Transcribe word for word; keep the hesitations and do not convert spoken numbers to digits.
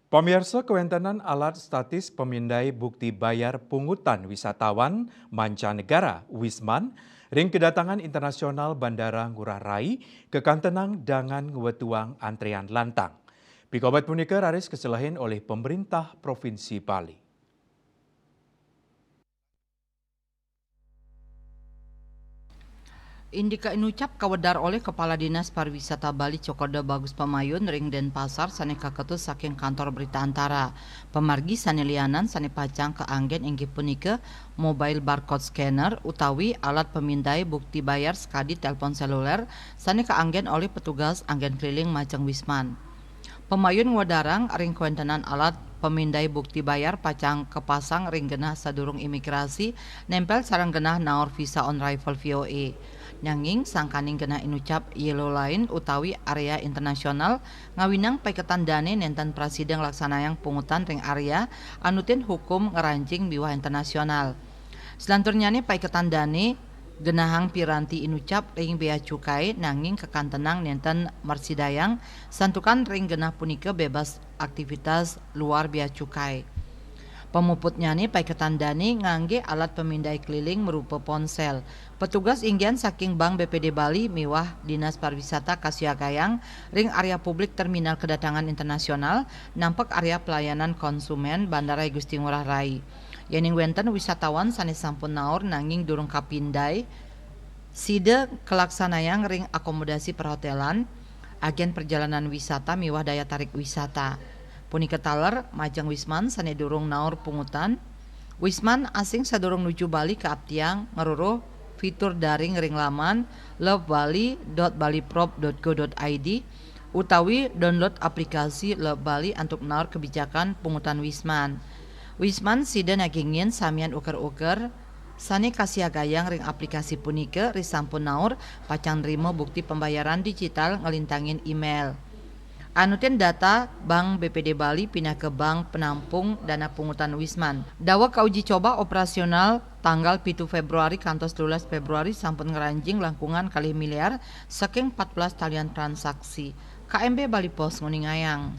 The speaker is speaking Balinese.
Pamiarsa, kawéntenan alat statis pamindai bukti bayar pungutan wisatawan mancanegara, Wisman, ring kedatangan internasional Bandara Ngurah Rai kakantenang dangan ngwetuang antrean lantang. Pikobet punika raris kaselehin olih Pemerintah Provinsi Bali. Indika inucap kawedar olih Kepala Dinas Pariwisata Bali Cokorda Bagus Pamayun ring Denpasar sané kaketus saking Kantor Berita Antara. Pamargi sané lianan sané pacang kaanggén inggih punika mobile barcode scanner utawi alat pamindai bukti bayar sakadi telepon seluler sané kaanggén olih petugas anggén keliling majeng Wisman. Pamayun ngwedarang ring kawéntenan alat pamindai bukti bayar pacang kapasang ring genah sadurung imigrasi némpél sareng genah naor visa on arrival V O A. Nanging sangkaning genah inucap yellow line utawi area internasional ngawinang paiketan dané nénten prasida nglaksanayang pungutan ring area anutin hukum ngranjing miwah internasional. Selanturnyané paiketan dané genahang piranti inucap ring bea cukai, nanging kakantenang nénten mrasidayang santukan ring genah punika bebas aktivitas luar bea cukai. Pamuputnyané paiketan dané nganggé alat pamindai keliling marupa ponsel. Petugas inggian saking Bank B P D Bali miwah Dinas Pariwisata kasiagayang ring area publik terminal kedatangan internasional nampek area pelayanan konsumen Bandara I Gusti Ngurah Rai. Yéning wénten wisatawan sané sampun naur nanging durung kapindai, sida kalaksanayang ring akomodasi perhotelan, agen perjalanan wisata miwah daya tarik wisata. Punika taler majeng Wisman sané durung naur pungutan. Wisman asing sadurung nuju Bali kaaptiang ngruruh fitur daring ring laman love bali dot baliprop dot go dot I D utawi download aplikasi Love Bali antuk naur kebijakan pungutan Wisman. Wisman sida nagingin samian uker-uker sané kasiagayang ring aplikasi punika risampun naur pacang nrima bukti pembayaran digital nglintangin email. Anutin data Bank B P D Bali pinaka bank penampung dana pungutan Wisman. Daweg kauji coba operasional tanggal pitu Februari kantos telulas Februari sampun ngranjing langkungan kalih miliar saking empat belas talian transaksi. K M B Bali Post nguningayang.